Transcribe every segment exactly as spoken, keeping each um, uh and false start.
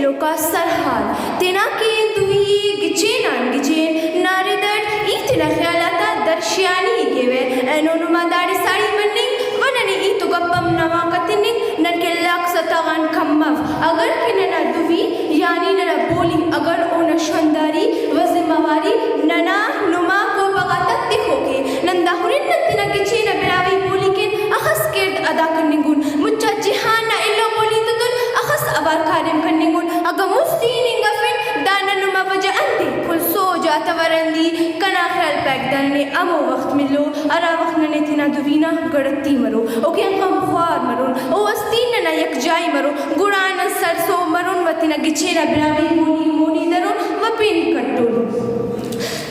ایلوکا سرحال تینا کین دوی ءِ گچین آن گچین نا رد اٹ ای تینا خیال آتا درشانی ءِ کیوہ۔ اینو نما داڑے ساڑی مننگ و ننے ہیت و گپ ہم نوا کتننگ، نن کہ لکھ سطح غان کم اف۔ اگر کہ ننا دوی یعنی ننا بولی، اگر اونا شونداری و ذمہ واری ننا نما کوپہ غاتا تخوک ءِ، نن دا ہرن نن تینا گچین آ براہوئی بولی کن اخس کڑد ادا کننگ ان، مچا جہان نا ایلو بولی تتون اخس اوار کاریم کننگ ان۔ اگہ مست ہی ہننگ افن، دا نن نما وجہ انت ءِ؟ کل سوج آتا ورندی۔ کنا خیال پائک دا ننے ہمو وخت ملو، ہرا وخت ننے تینا دوی نا گڑتی مرو، اوکان غمخوار مرون، او است ہی ننا یکجائی مرو، گڑا نن سرسہب مرون و تینا گچین آ براہوئی بولی ءِ مونی درون و پن کٹون۔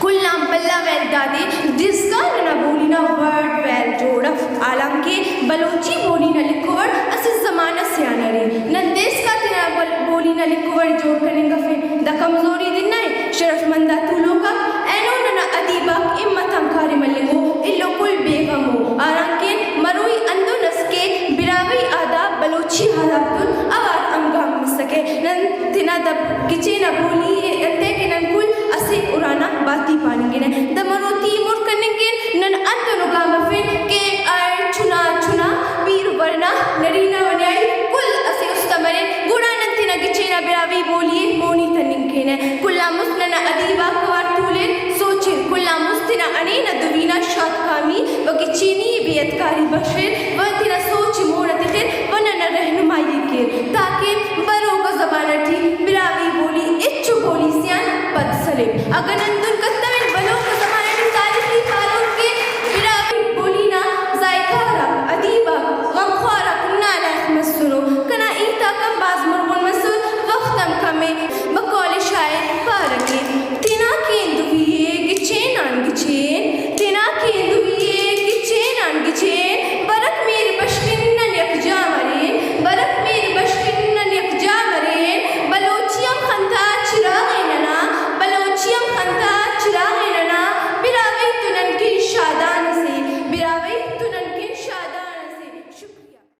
کل آن بھلا ویل دادے، داسکان ننا بولی نا ورڈ ویل جوڑ اف، حالانکہ بلوچی بولی نا لکھ و وڑ اسہ زمانہ سے آن ارے۔ نن داسکان تینا بل-، بولی نا لکھ و وڑ جوڑ کننگ افن، دا کمزوری دن ءِ۔ شرف مند آ تولوک آک، اینو ننا ادیب آک ہمت آن کاریم ہلنگو، ایلو کل بے غم ءُ، ہراکان مروئی ہندن ئس کہ براہوئی آداب بلوچی آداب تون اوار ہمگام مسکہ۔ نن تینا دا گچین آ بولی ءِ انتئے کہ نن کل اسہ ارانا باتی پاننگنہ۔ دا مروتی مر کننگ کن نن ہندنو گام افن کہ ہر چنا چنا، پیر ورنا، نرینہ و نیاڑی کل اسہ است آ مرین، گڑا نن تینا گچین آ براہوئی بولی ءِ مونی تننگ کینہ۔ کل آن مست ننا ادیب آک اوار تولیر، سوچیر، کل آن مست تینا ہنین آ دوی نا شادکامی و گچینی ءِ بے یدگاری بخشیر و تینا سوچ ءِ مون آ تخیر و ننا رہنمائی ءِ کیر، تاکہ